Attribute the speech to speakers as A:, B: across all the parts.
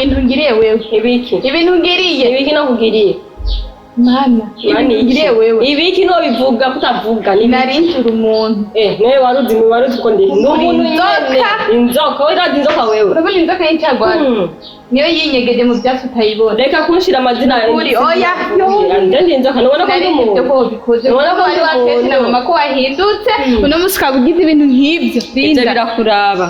A: Ibintu ngiriye wewe.
B: Ibiki?
A: Ibintu ngiriye.
B: Ibiki nakugiriye?
A: Mana,
B: Mani
A: ibintu
B: iki?
A: ngiriye wewe.
B: Ibiki nobivuga kutavuga ni
A: Nari nzura umuntu.
B: Nawe waruzi ko ndi umuntu nyene.
A: Inzoka.
B: Inzoka, wewe urazi inzoka wewe.
A: Urabona inzoka y'incagwara? Niyo yinyegeje mu byatsi utayibona.
B: Reka kunshira amazina.
A: Uri, oya.
B: Nje ndi inzoka, nubona ko ndi
A: Nari nzi
B: umuntu.
A: ko wabikoze.
B: Ubona ko
A: Kuko wari
B: ndi
A: watetse na
B: umuntu.
A: mama ko wahindutse, uno munsi ukaba ugize ibintu nk'ibyo.
B: Ivyo
A: Linda,
B: birakuraba.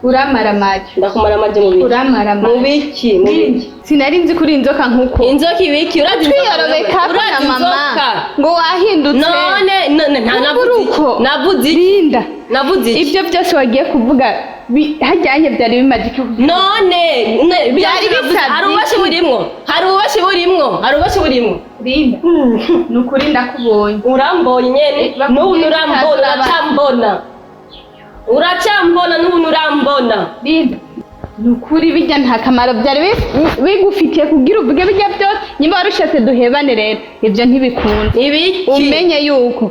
A: Uramaramaje.
B: Ndakumara amaje mu biki?
A: Uramaramaje.
B: Mu biki? Mu biki?
A: Sinari nzi kuri inzoka nkuko.
B: Inzoka ibiki? Urazi inzoka wewe?
A: Twiyorobeka ko na
B: Urazi
A: mama
B: inzoka?
A: ngo wahindutse.
B: None nta navuze iki?
A: Uko.
B: Navuze iki?
A: Linda,
B: Navuze iki?
A: ibyo byose wagiye kuvuga hajyanye byari bimaze iki kuvuga?
B: None
A: Byari bisabye
B: hari ububashi
A: iki?
B: burimwo, hari ububashi burimwo, hari ububashi burimwo.
A: Linda, ni ukuri ndakubonye.
B: Urambonye nyene.
A: Bakubwiye
B: N'ubu
A: ko
B: urambona.
A: utazuraba.
B: Uracambona, uracambona, n'ubu urambona.
A: Linda, ni ukuri bijya nta kamaro byari bigufitiye kugira uvuge bijya byose. Nyuma warushatse duhebane rero, ibyo ntibikunda.
B: Ibiki?
A: Umenye yuko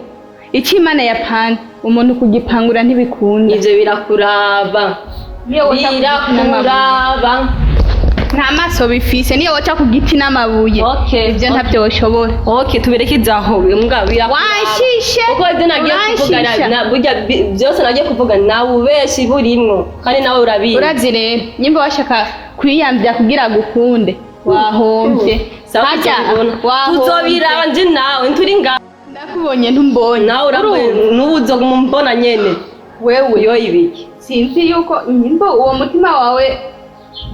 A: icyo Imana yapanze umuntu kugipangura ntibikunda.
B: Ivyo birakuraba.
A: Niyo woca ku giti n'amabuye.
B: Birakuraba.
A: Nta maso bifise, niyo woca ku giti n'amabuye.
B: Okay.
A: Ibyo ntabyo woshobora.
B: Okay, tuberekeze aho mbwa, birakuraba.
A: Wanshishe.
B: Kuko ibyo nagiye kuvuga
A: Uranshisha.
B: burya byose nagiye kuvuga nawe ubeshi burimwo, kandi nawe urabizi.
A: Urazi rero, nyimba washaka kwiyambya kugira agukunde, wahombye.
B: Sawa,
A: Harya,
B: tuzobibona.
A: wahombye.
B: Tuzobiraba nje nawe nturi ngaho.
A: Ndakubonye ntumbonye.
B: Nawe urambonye n'ubu uzoguma umbona nyene.
A: Wewe.
B: Yo ibiki?
A: Sinzi yuko nyimba uwo mutima wawe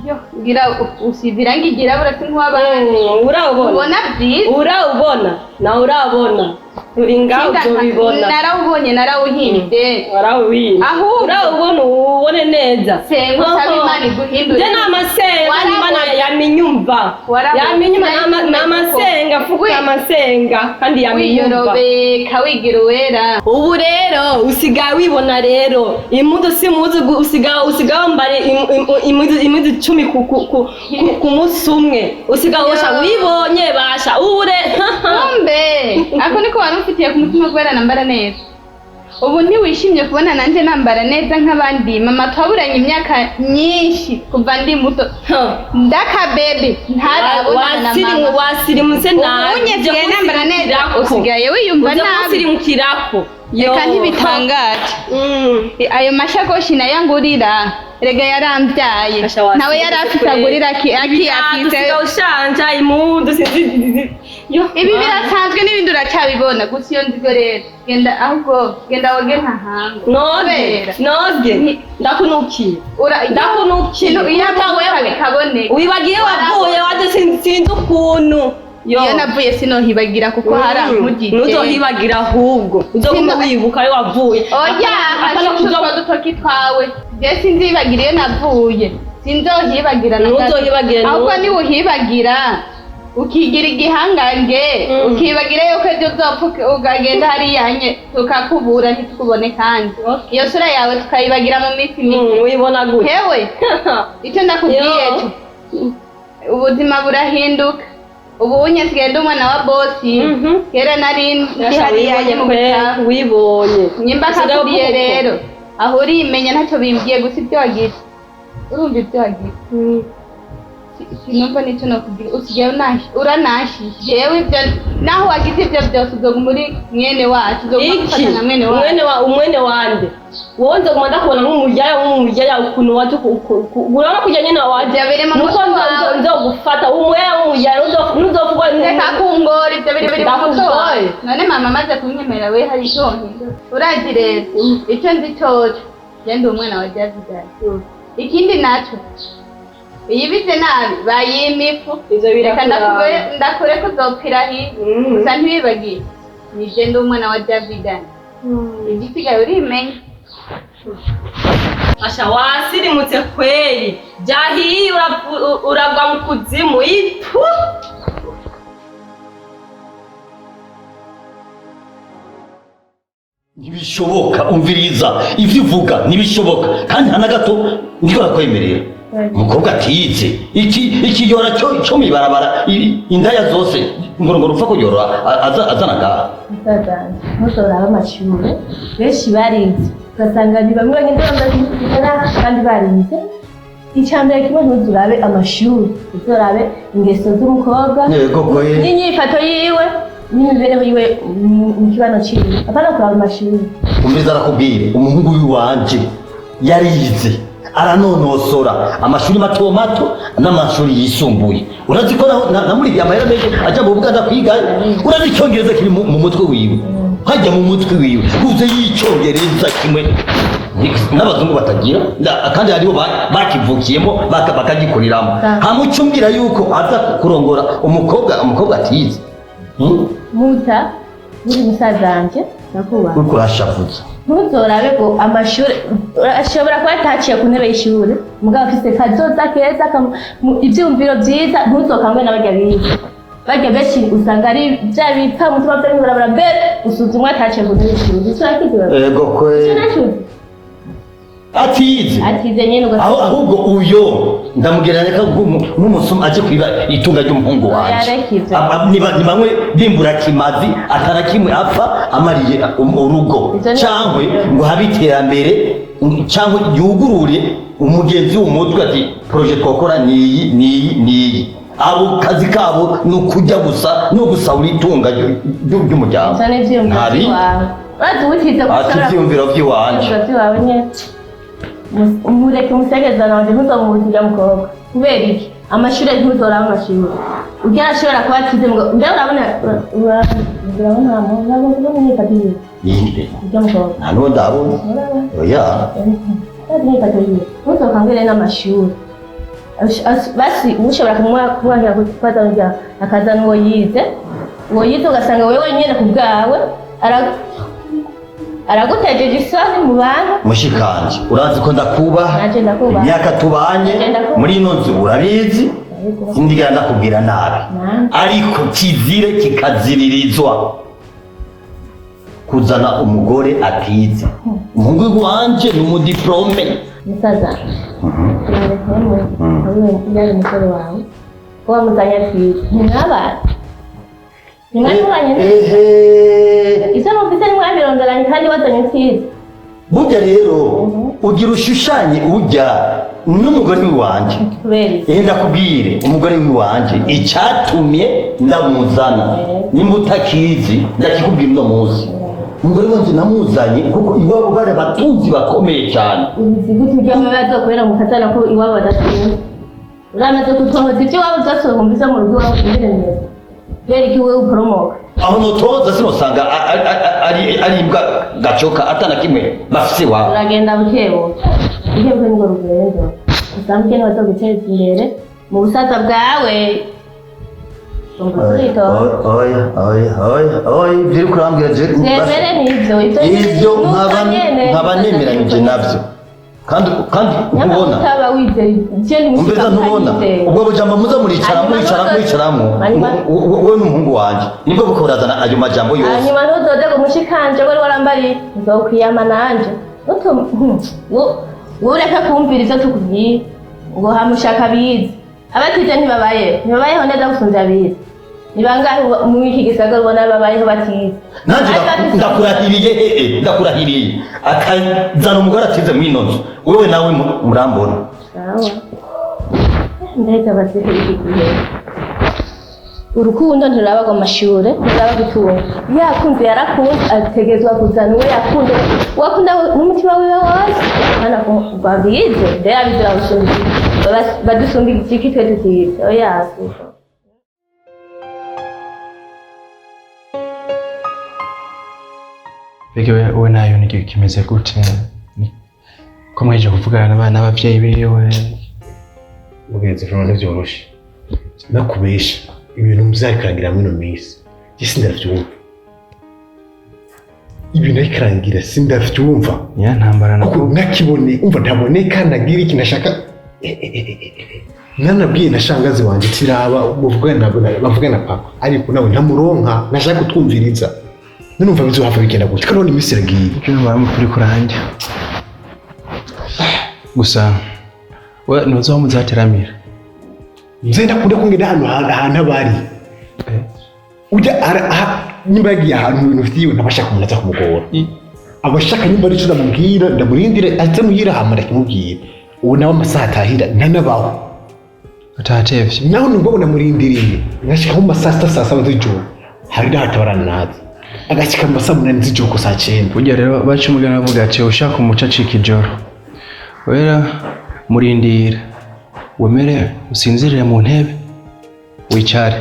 A: yo ngira usize irangi ryirabura si nk'uw'abandi.
B: Urawubona.
A: Ubona byiza.
B: Urawubona, nawe urabona, turi ngaho, uzobibona.
A: Narawubonye, narawuhimbye.
B: Warawubonye.
A: Ahubwo-
B: Urawubona, uwubone neza.
A: Senga usabe Imana iguhindure.
B: Nje namasenga.
A: Warabonye.
B: Imana yaminyumva.
A: Warabonye.
B: Yaminyumva.
A: Sinari
B: Namasenga fuka amasenga kandi yaminyumva.
A: Wiyorobeka wigira uwera.
B: Ubu rero usigaye wibona rero impuzu si impuzu, usigaye wambara impuzu 10 ku munsi umwe, usigaye usha wibonye basha ubu re
A: Kumbe ako niko wari ufitiye ku mutima kubera nambara neza. Ubu ntiwishimye kubona nanjye nambara neza nk'abandi? Mama twaburanye imyaka myinshi kuva ndi muto, ndakabebe ntarabonana na mama.
B: Wasirimutse nabi.
A: Ubunye nsigaye nambara neza, usigaye wiyumva
B: uza
A: nabi.
B: kusirimukirako.
A: Reka, ntibitangaje. Ayo mashakoshi nayo angurira rega yarambyaye.
B: Asha wasirimutse
A: Nawe yari afite
B: kweli.
A: agurira akiyafise.
B: Usigaye ushanja impundu sinzi yo.
A: Ibi birasanzwe n'ibindi uracyabibona. Gusa iyo nzigo rero, genda, ahubwo genda woge ntahanga.
B: Noge.
A: Kubera.
B: Noge, ndakunukiye. Ndakunukiye.
A: Ikintu iyo
B: Kuruta
A: avuka
B: wewe.
A: bikaboneka.
B: Wibagiye wavuye waje sinzi ukuntu. Yo.
A: Iyo navuye sinohibagira kuko harankugije.
B: Ntuzohibagira, ahubwo uzoguma wibuka ayo wavuye.
A: Oya.
B: Apana.
A: Hashushe utwo dutoki twawe, je sinzibagira iyo navuye, sinzohibagira na gato.
B: Ntuzohibagira.
A: Ahubwo niwuhibagira ukigira igihangange, ukibagira yuko ejo uzopfa ukagenda hariya nye tukakubura ntitukubone, kandi iyo sura yawe tukayibagira mu minsi mike.
B: Wibona gute?
A: Hewe, icyo ndakubwiye
B: Yo.
A: cyo, ubuzima burahinduka. Ubu unye nsigaye ndi umwana wa bosi. Kera nari ndi
B: Asha,
A: hariya
B: wibonye
A: nye mu
B: kwe,
A: butayu.
B: wibonye.
A: Nyimba
B: Usigaye
A: kakuriye
B: uvuga uko.
A: rero aho urimenya ntacyo bimbwiye. Gusa ibyo wagize, urumva ibyo wagize, sinumva n'icyo nakubwira. Usigaye uranashije jewe ibyo, naho wagize ibyo byose uzoguma uri mwene wacu, uzoguma
B: Iki
A: gufata nka mwene wacu.
B: Mwene wa umwene wande? Wowe nzoguma ndakubona nk'umujyaya, nk'umujyaya ukuntu waje urabona kujya nyine waje.
A: Ibyo biri mu
B: Nuko
A: mutwe wawe.
B: Nzogufata umwera w'umujyaya ntuzovugwa.
A: Reka kungora, ibyo biri mu mutwe wawe.
B: Ndakugoye.
A: None mama amaze kunyemerera, we hari icyo wohindura? Urazi rero, icyo nzi coco, je ndi umwana wa David. Ikindi naco, iyibize nabi bayima ifu.
B: Ivyo
A: Reka.
B: birakuraba.
A: Ndakure kuzopfira hirya. Gusa ntiwibagiye nije ndi umwana wa David, igisigaye urimenya.
B: Asha, wasirimutse kweli, byahiye, uragwa mu kuzimu itu.
C: Ntibishoboka, umviriza ivyo uvuga, ntibishoboka kandi nta na gato ndiko nakwemerera. Umukobwa atiyize iki ikiyora cyo cyo mwibarabara, indaya zose ngo rupfa kuyora azana ngaha.
D: Musaza, ntuzoraba amashure benshi barize, ugasanga ni bamwe bagenda bambaye ibitara kandi barize. Icya mbere kimwe, ntuzurabe amashuri, uzorabe ingeso z'umukobwa
C: Yego koye.
D: n'inyifato yiwe n'imibereho yiwe mu kibano ciwe, apana kuraba amashuri.
C: Umviriza, arakubwira, umuhungu w'iwanje yarize, aranonosora amashuri mato mato n'amashuri yisumbuye. Urazi ko namurihiye amahera menshi ajya mu Buganda kwiga. Urazi icyongereza kiri mu mutwe wiwe, hajya mu mutwe wiwe huze y'icyongereza kimwe n'abazungu batagira. Kandi hariho bakivukiyemo, bakagikuriramo. Hamwe ucumbwira yuko aza kurongora umukobwa atize.
D: Muta buri musaza wanje, ndakubaha.
C: Uriko urashavuza.
D: Ntuzorabe ngo amashuri. Ashobora kuba ataciye ku ntebe y'ishuri, mugabo afise kazoza keza, ivyiyumviro vyiza. Ntuzokangwe n'abarya bize. Barya benshi usanga ari vya bipfa mutima vyo mw'ibarabara mbere usuzumwa ataciye ku ntebe y'ishuri. Ico urakizi wewe?
C: Ego kwe.
D: Ico nacuzi.
C: Atize.
D: Atize nyene ugasanga.
C: Aho ahubwo uyo ndamugereranya ko nk'umusuma aje kwiba itunga ry'umuhungu wanje.
D: Yareka ivyo.
C: Ni bamwe bimbura kimazi atara kimwe apfa amariye urugo
D: Ivyo ni-
C: cyangwa ngo habe iterambere, cyangwa yugurure umugenzi w'umutwe ati projet twakora niyi niyi niyi. Abo kazi kabo ni ukujya gusa no gusahura itunga ry'umuryango.
D: Ivyo ni ivyiyumviro
C: Ntabi.
D: vyiwawe. Urazi uwutize ko
C: Ati
D: ushobora-
C: ivyiyumviro vy'iwanje.
D: Ivyiyumviro vyiwawe nyene. Mureke umusegezana wanje, ntuzomubuze mukobwa. Kubera iki? Amashure, ntuzoraba amashure. Urya arashobora kuba atize ngo mbe urabona, urabona urabona imyifato yiwe.
C: Yinde?
D: Urya mukobwa.
C: Nta n'uwo ndabona.
D: Urabona?
C: Oya.
D: Urazi imyifato yiwe. Ntuzokangure n'amashure. Basi ushobora kumwakira kazana urya, akazana uwo yize, uwo yize ugasanga wewe nyene ku bwawe aragutejeje isoni mu bantu.
C: Mushikanje, urazi ko ndakubaha.
D: Nanje ndakubaha.
C: Imyaka tubanye
D: Nanje ndakubaha.
C: muri ino nzu urabizi, sindigera ndakubwira nabi.
D: Nanje.
C: Ariko kizire kikaziririzwa kuzana umugore atize. Umuhungu wanje ni umu diplômé.
D: Musaza, yari umusore wawe ko wamuzanye atize, ntimwabana, ntimwabanye neza.
C: Ehe.
D: Ivyo numvise ntimwabironderanye kandi wazanye utize.
C: Burya rero ugira ushushanye ujya n'umugore w'iwanje.
D: Kubera iki?
C: Ehe, ndakubwire, umugore w'iwanje icyatumye ndamuzana, nimba utakizi ndakikubwira uno munsi, umugore wanje namuzanye kuko iwabo bari abatunzi bakomeye cyane.
D: Ubizi gute urya bazokorera mu kazana ko iwabo badatunze? Uramaze gutohoza ivyo iwabo vyose, wumva ivyo mu rugo iwabo ingene bimeze? Kubera iki wewe uporomoka?
C: Aho notoza sinosanga ari imbwa gacoka atana kimwe bafise iwabo.
D: Uragenda buke buke, buke buke nirwo rugendo. Usanga ukene bazoguteza imbere mu busaza bwawe. Umva uritonda.
C: Oya, oya, oya, oya, ibyo uri kurambwira je
D: Vyemere nivyo ivyo.
C: Ibyo
D: Nuko
C: nkaba
D: nyene.
C: Nkaba nemeranyije navyo, kandi
D: Nyamara
C: ntubona.
D: utaba wizeye je ni
C: Umviriza, ntubona ubwo bujambo muza muricara
D: Hanyuma
C: muricara mwicaramo wowe n'umuhungu wanje, nibwo buko burazana ayo majambo yose.
D: Hanyuma ntuzoze ngo mushikanje wari warambariye nzokwiyama nanje. Ureka kumvira ivyo tukubwiye ngo hamushaka abize. Abatize ntibabayeho, ntibabayeho neza gusumvya abize. Ni bangahe muri iki gisagara ubona babayeho batize?
C: Nanjye
D: Ariko
C: ndakurahiriye, ndakurahiriye, akazana umugore atize muri ino nzu, wewe nawe murambona.
D: Sawa. Mbega bazihe iki gihe urukundo ntiruraba ngo amashure, ntiruraba gutunga. Iyo yakunze yarakunze, ategerezwa kuzana uwo yakunze, uwakunda n'umutima wiwe wose. Hano babize rero, abize bagusumba iki? Badusumba iki twe tutize? Oya, suko.
E: Mbega we nayo ni kimeze gute? Ko mweje kuvugana n'abana n'abavyeyi biwe?
F: Mugenzi, vraiment ntivyoroshe, nakubesha. Ibintu muzarikarangira muri ino minsi je sindavyumva. Ibintu arikarangira sindavyumva.
E: Ya ntambara na
F: Kuko nakibone umva ntaboneka nagira iki nashaka. Nanabwiye na shangazi wanje tiraba muvugane na bavugane na papa, ariko nawe ntamuronka, nashaka kutwumviriza. None umva bizohava bigenda gute kandi none iminsi iragiye?
E: Ibyo numva ari kuranja gusa, we ntuzi aho muzateramira.
F: Nze ndakunda ko ngenda ahantu ahantu aba ari. Ujya nimba yagiye ahantu mu bintu vyiwe, ntabashaka umuntu aza kumugora. Abashaka nimba ari ico ndamubwira, ndamurindire aze muhira hama ndakimubwira. Ubu nawe amasaha atahira ntanabaho.
E: Utahatevye.
F: Naho nubwo namurindiriye nkashika nko mu masaa 6, saa 7 z'ijoro, hari n'ahatabarana naza agashika mu masaa 8 z'ijoro ku saa 9.
E: Burya rero baca umugani bavuga ati ushaka umuco acika ijoro. Wera murindira, wemere usinzirire mu ntebe, wicare,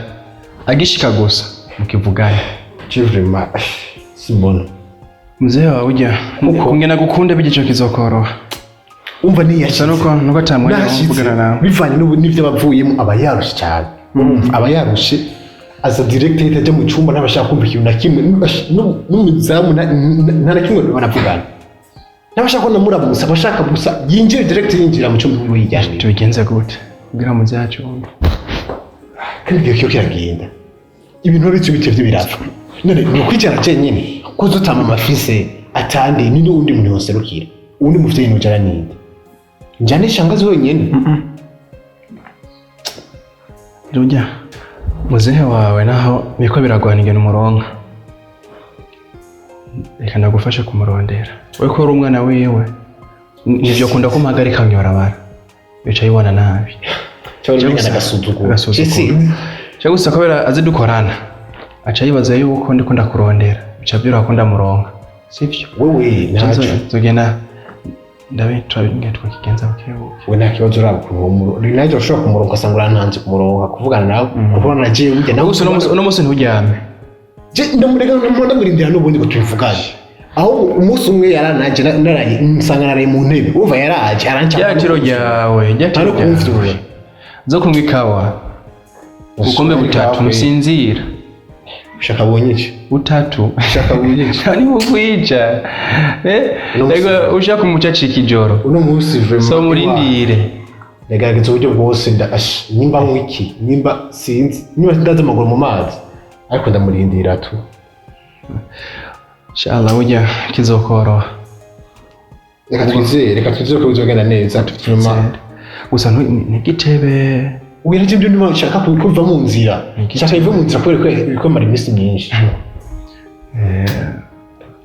E: agishika gusa mukivugane.
F: Je vraiment simbona.
E: Mzee wawe ujya kungena gukunda bigico kizokoroha.
F: Umva
E: Gusa
F: niyashize
E: nuko atamwanya wo
F: nahashitse
E: kuvugana nawe.
F: Bivanye n'ivyo abavuyemo, aba yarushe cyane. Urumva aba yarushe, aza direct ahita ajya mu cyumba, ntabashaka kumva ikintu na kimwe, n'umuzamu nta na kimwe banavugana, ntabashaka ko namuramutsa, abashaka gusa yinjire direct, yinjira mu cyumba wiwe yijyanira.
E: Tubigenze gute kugira muzehe acumve?
F: Kandi igihe kiyo kiragenda, ibintu bityo bitevye birapfa. None ni ukwicara jenyine ko zutama amafise atandi ni n'uwundi muntu yoserukira, uwundi muvyeyi nujana ninde? Njane shangazi wenyene?
E: Rujya muzehe wawe naho biriko biragwana ingene umuronka, reka ndagufashe kumurondera. We ko uri umwana wiwe, nivyo kunda kumuhagarika mw'ibarabara, bica yibona nabi.
F: Cyangwa agasuzuguro.
E: Agasuzuguro. Cyo gusa kubera azi dukorana, aca yibaza yuko ndiko ndakurondera, bica byoroha ko ndamuronka, sivyo?
F: Wewe ntacyo.
E: Nzogenda ndabe turabe twakigenza bukebuke.
F: We nta kibazo, uraba ukuntu uwo nanjye urashobora kumuronka, ugasanga urantanze kumuronka kuvugana nawe, kuko nagiye burya nawe.
E: Gusa uno munsi nturyame.
F: Je ndamureka, ndamurindira n'ubundi ngo tubivugane. Ahubwo umunsi umwe yaranaje, naraye nsanga naraye mu ntebe, urumva yaraje aranca.
E: Rya tiro ryawe, rya tiro
F: Ntari kumvyura.
E: ryawe zo kunywa ikawa ubukombe butatu, ntusinzira.
F: Ushaka bunyice.
E: Butatu.
F: Ushaka bunyice.
E: Ni bukwica, eh.
F: Uno munsi-
E: Ego ushaka umuco acika ijoro.
F: Uno munsi vraiment
E: So murindire.
F: Ndagerageza uburyo bwose, ash, nimba nywa iki, nimba sinzi, nimba ndaza amaguru mu mazi, ariko ndamurindira tu.
E: Inshallah burya kizokoroha.
F: Reka twizere ko bizogenda neza vraiment.
E: Gusa ntigitebe.
F: Oya, nabyo byo niba nshaka kuva mu nzira, nshaka ive mu nzira kubera ko biriko mara iminsi myinshi.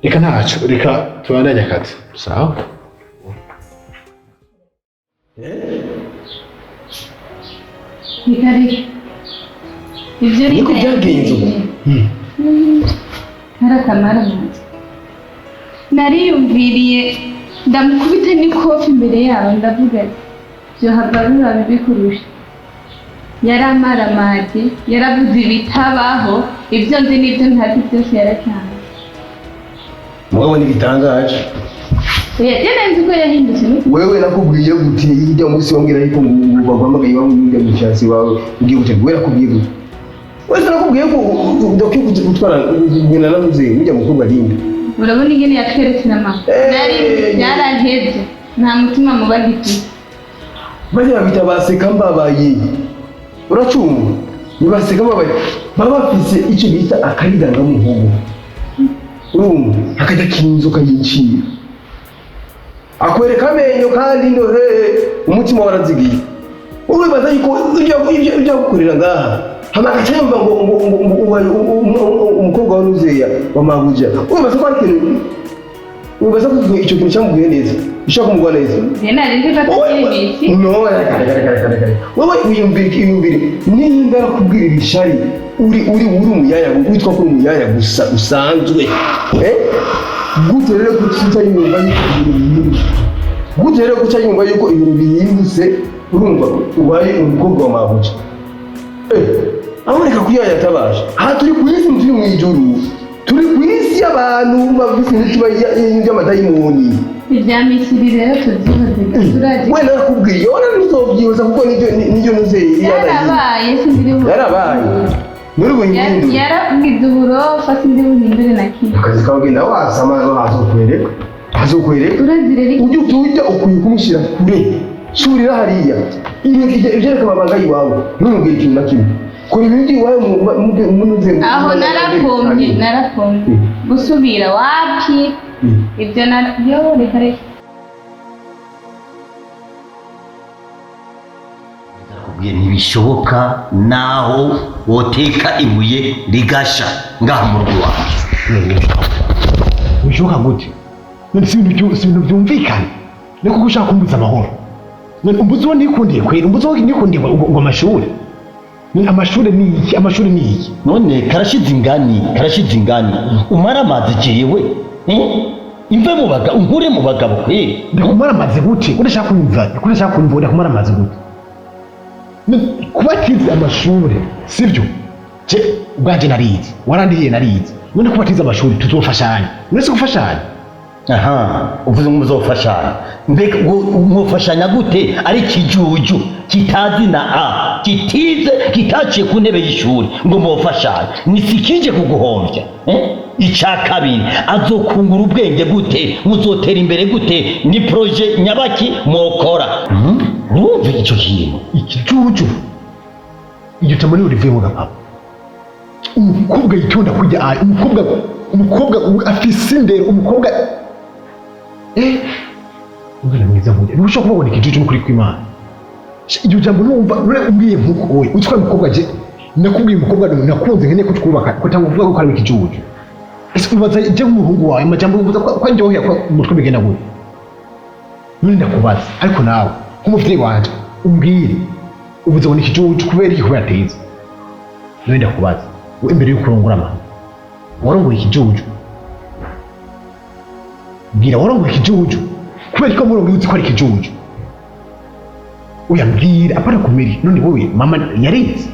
F: Reka ntaco, reka tubandanye akazi.
E: Sawa.
A: Reka reka, ibyo
G: Niko byagenze ubu.
A: Kari akamara nariyumviriye, ndamukubita n'ikofi imbere yabo, ndavuga ati byohava biba bibi kurusha. Yaramaramaje, yaravuze ibitabaho, ibyo nzi n'ibyo ntazi byose yaratanze.
G: Mugabo ntibitangaje.
A: Oya, je nari nzi ko yahindutse n'ukuri.
G: Wewe nakubwiye gute ijya munsi wambwira yuko ngo baguhamagaye iwawe ujya mu fiancé wawe ugiye gute? Wewe nakubwiye gute? Wese nakubwiye ko udakwiye gutwara kugenda na muzehe ujya mukobwa Linda.
A: Urabona ingene yatweretse na mama. Nari byaraheze, nta mutima muba gifite.
G: Bajya babita baseka mbabaye, uracumva? Ni baseka mbabaye, baba bafise icyo bita akarirangamuhogo, urumva? Akajya kinzoka yiciye akwereka amenyo kandi ndohe umutima warazigiye. Uribaza yuko ibyo agukorera ngaha, hama agaca yumva ngo ubaye umukobwa wa Nuzeya wa Mabuja, uribaza ko ari ikintu, uribaza ko icyo kintu cyamuguye neza, gishobora kumugwa neza?
A: Je nari nzi ko atagira iminsi.
G: No, reka reka reka reka reka. Wowe wiyumvire nimba arakubwira ibishari, uri umuyaya, witwa ko uri umuyaya gusa usanzwe, eh? Gute rero kuca yumva yuko ibintu bihindutse? Gute rero kuca yumva yuko ibintu bihindutse, urumva, ubaye umukobwa wa Mabuja? Eh, aho reka kuyaya atabasha. Aha turi ku isi, turi mu ijuru, turi ku isi y'abantu bafise imitima y'amadayimoni.
A: Ibya misiri rero tubyihoze, turazi.
G: We narakubwiye, wala ntuzobyibuza kuko nibyo nuzeye.
A: Yarabaye, sindiri
G: Yarabaye muri buhindure.
A: Yaragize uburofa, sindi buhindure na kimwe.
G: Akazi kawe genda wasama, azokwereka, azokwereka.
A: Urazi rero.
G: Ujya utujya ukwiye kumushyira kure, surira hariya ibyereka amabanga y'iwawe, ntumubwire ikintu na kimwe, kora ibintu by'iwawe munuze.
A: Aho narakomye, narakomye, gusubira wapi, ibyo na yo reka reka.
C: Ndakubwiye ntibishoboka, naho woteka ibuye rigasha ngaha mu rugo iwacu.
F: Bishoboka gute none? Si ibintu byumvikana, ni kuko ushaka kumbuza amahoro. None umbuzi wo nikundiye kwera, umbuzi wo nikundiye ngo amashuri. None amashuri ni iki? Amashuri ni iki?
C: None karashize ingani, karashize ingani umara amazi jewe, eh? Imve mu bagabo, unkure mu bagabo kweri.
F: Ndakumara amazi gute? Udashaka kunyumva, udashaka kunyumva, ndakumara amazi gute? Kuba tize amashuri sibyo? Je ubwanje narize, warandihiye narize. None kuba tize amashuri tuzofashanya? None si gufashanya?
C: Aha uvuze ngo muzofashanya, mbega mwofashanya gute ari ikijuju kitazi na a kitize, kitaciye ku ntebe y'ishuri, ngo mwofashanya? Nisikije kuguhombya, eh? Ica kabiri, azokungura ubwenge gute? Muzotera imbere gute? Ni projet nyabaki mwokora? Urumva ico kintu?
F: Ikijuju, iryo jambo niwe rivuyemo gapapa. Umukobwa yitonda kujya ayo, umukobwa afise indero, umukobwa umwana mwiza nkujya ntushobora kubabona ikijuju n'ukuri kw'Imana. Iryo jambo numva none umbwiye nkuko wowe utwaye umukobwa, je nakubwiye umukobwa nakunze nkeneye ko twubaka, ko cyangwa uvuga ko ari ikijuju. Ese ubaza je nk'umuhungu wawe amajambo uvuza ko ndyoheye ko umutwe bigenda gute? None ndakubaza, ariko nawe nk'umuvyeyi wanje umbwire, uvuze ngo ni ikijuju kubera iki? Kubera ateza. None ndakubaza, we imbere y'uko urongora mama warongoye ikijuju? Mbwira, warongoye ikijuju kubera ko murongoye uzi ko ari ikijuju? Oya mbwira, apana kumiri. None wowe mama yarize,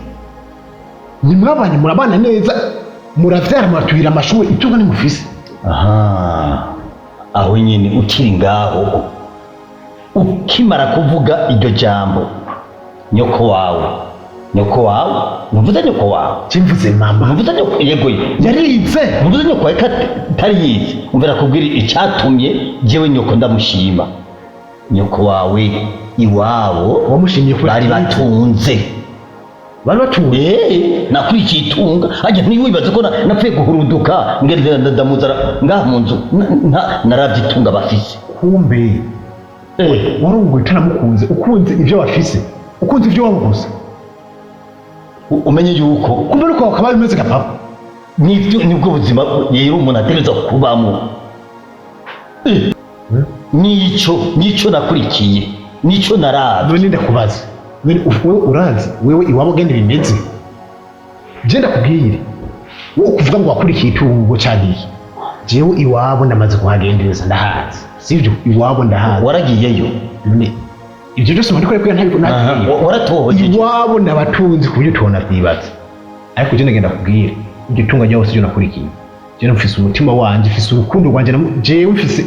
F: nimwabanye murabana neza, muravyara, muratuhira amashuri, itunga nimufise.
C: Aha aho nyine ukiri ngaho, ukimara kuvuga iryo jambo, nyoko wawe, nyoko wawe, ntuvuze nyoko wawe?
F: Cimvuze mama.
C: Ntuvuze nyoko? Yego.
F: Yarize.
C: Ntuvuze nyoko wawe ko atari yize? Umvira kubwira icatumye jewe nyoko ndamushima. Nyoko wawe iwabo
F: wamushimiye kubera
C: bari
F: atize.
C: batunze.
F: Bari batunze.
C: Nakurikiye itunga ajya, ntiwibaze ko napfuye guhuruduka ngende ndamuzara ngaha mu nzu. Naravye itunga bafise.
F: Kumbe warongoye utanamukunze, ukunze ivyo bafise, ukunze ivyo wabo gusa.
C: Umenye yuko
F: kumbe nuko wakaba bimeze gapapa.
C: Nibyo, nibwo buzima rero umuntu ategerezwa kubamo. Nico nakurikiye, nico naravye.
F: None ndakubaza, none wewe urazi wewe iwabo gende bimeze? Je ndakubwire, wowe ukuvuga ngo wakurikiye itungo cyagiye, jewe iwabo ndamaze kuhagendereza, ndahazi, sivyo? Iwabo ndahazi.
C: Waragiyeyo?
F: None ibyo byose umuntu kubera ntabiko ntagiye.
C: Waratohoje?
F: Iwabo nabatunzi ku buryo tubona vyibaza, ariko je ndagenda kubwira, iryo tunga ryawe sivyo nakurikiye. Je mfise umutima wanje, mfise urukundo rwanje, jewe mfise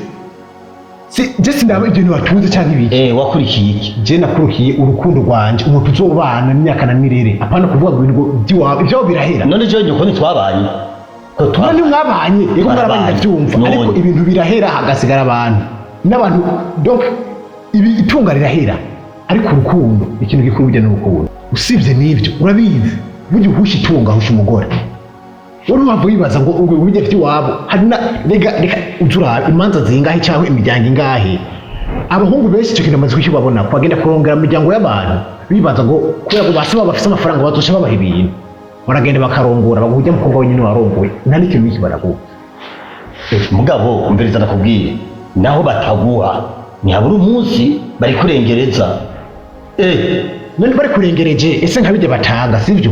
F: si je sindaba ibintu batunze cyangwa ibiki.
C: Wakurikiye iki?
F: Je nakurikiye urukundo rwanje, umuntu tuzobana imyaka na mirere, apana kuvuga ngo ibintu by'iwabo, ibyabo birahera.
C: None jewe nyoko ntitwabanye? Ko
F: none mwabanye, yego mwarabanye, ndabyumva,
C: None.
F: ariko ibintu birahera hagasigara abantu n'abantu. Donc ibi itunga rirahera, ariko urukundo, ikintu gikuru burya ni urukundo. Usibye n'ibyo urabizi, burya uhusha itunga ahusha umugore. Wowe waba wibaza ngo ubwo burya by'iwabo hari na rega reka uzi urabe imanza zingahe cyangwa imiryango ingahe, abahungu benshi icyo kintu bamaze kukibabona ko bagenda kurongera mu miryango y'abantu bibaza ngo kubera ngo basi baba bafise amafaranga bazoca babaha ibintu, baragenda bakarongora, baguha ujya mukobwa wenyine warongoye, nta n'ikintu n'iki baraguha.
C: Mugabo umviriza ndakubwiye, naho bataguha ntihabura umunsi bari kurengereza.
F: None bari kurengereje, ese nka bijya batanga sivyo?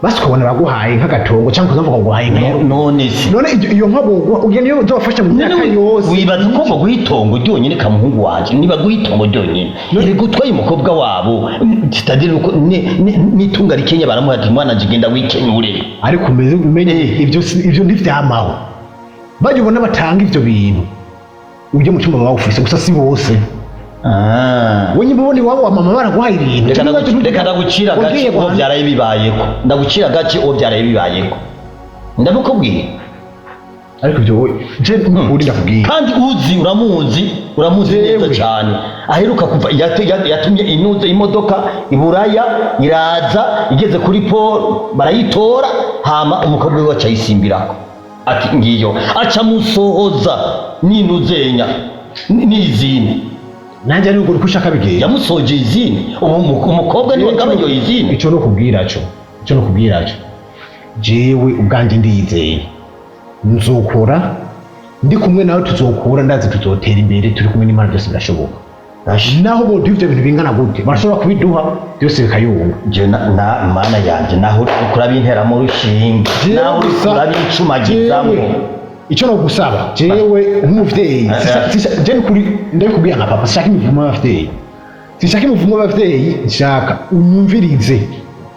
F: Basi ukabona baguhaye nk'agatongo cyangwa ukazavuga ngo guhaye inka.
C: None se
F: none iyo nka boguha ugenda iyo uzobafasha mu myaka yose?
C: Wibaza ko baguha itongo ryonyine? Kamuhungu wanje, nibaguha itongo ryonyine, erega utwaye umukobwa wabo, c'est-à-dire uko n'itunga rikenya baramuha ati mwana nje genda wikenyure.
F: Ariko umenye ibyo ibyo ntivyamaho, bajya ubona batanga ivyo bintu ujye mu cyumba bawufise gusa, si bose. We nyuma ubona iwabo wa mama baraguhaye ibintu.
C: Reka ndagucira agace
F: Wagiye
C: uwo
F: guhana.
C: byaraye bibayeko, ndagucira agace uwo byaraye bibayeko, ndabikubwiye.
F: Ariko ibyo wowe je uri ndakubwiye.
C: Kandi uzi uramuzi, uramuzi neza cyane, aheruka kuva yatumye inuze imodoka iburaya iraza, igeze kuri Paul barayitora, hama umukobwa we aca ayisimbirako ati ngiyo, aca musohoza n'inuzenya n'izindi.
F: Nanjye ari uko ushaka bigenda.
C: Yamusoje izindi, ubu umukobwa niwe gabanyoye izindi.
F: Icyo no kubwira cyo jewe ubwanjye ndiyizeye, nzokora ndi kumwe nawe, tuzokora, ndazi tuzotera imbere turi kumwe n'Imana, byose birashoboka.
C: Ashi.
F: Naho boduha ivyo bintu bingana gute, barashobora kubiduha byose bikayunga.
C: Je na mana yanje, naho uriko urabinteramo urushinge,
F: Jewe
C: naho uriko urabincumagizamwo.
F: Jewe, icyo nogusaba jewe nk'umuvyeyi, je nukuri ndabikubwira nka papa, sinshaka imivumo y'abavyeyi, sinshaka imivumo y'abavyeyi, nshaka unyumvirize.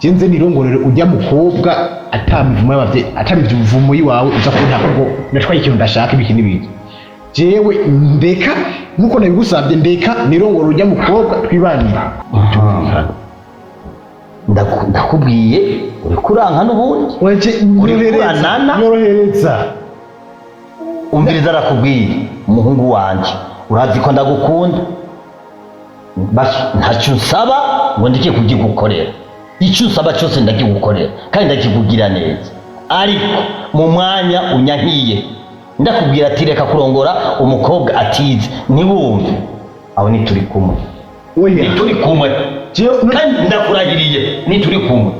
F: Je nze nirongorere ujya mukobwa ata mivumo y'abavyeyi, ata mivumo yiwawe uza kuntaka ngo natwaye ikintu ndashaka ibiki n'ibiki. Jewe ndeka nkuko nabigusabye, ndeka nirongorere ujya mukobwa twibanire.
C: Ndakubwiye uriko uranka n'ubundi.
F: Weje
C: Uriko uranana.
F: nyorohereza.
C: Umviriza, arakubwiye umuhungu wanje, urazi ko ndagukunda. Basi ntacyo unsaba ngo ndeke kugigukorera. Icyo usaba cyose ndakigukorera kandi ndakikugira neza, ariko mu mwanya unyankiye ndakubwira ati reka kurongora umukobwa atize, ntiwumve, aho ntituri kumwe.
F: Oya.
C: Ntituri kumwe.
F: Jewe
C: kandi ndakurahiriye, ntituri kumwe.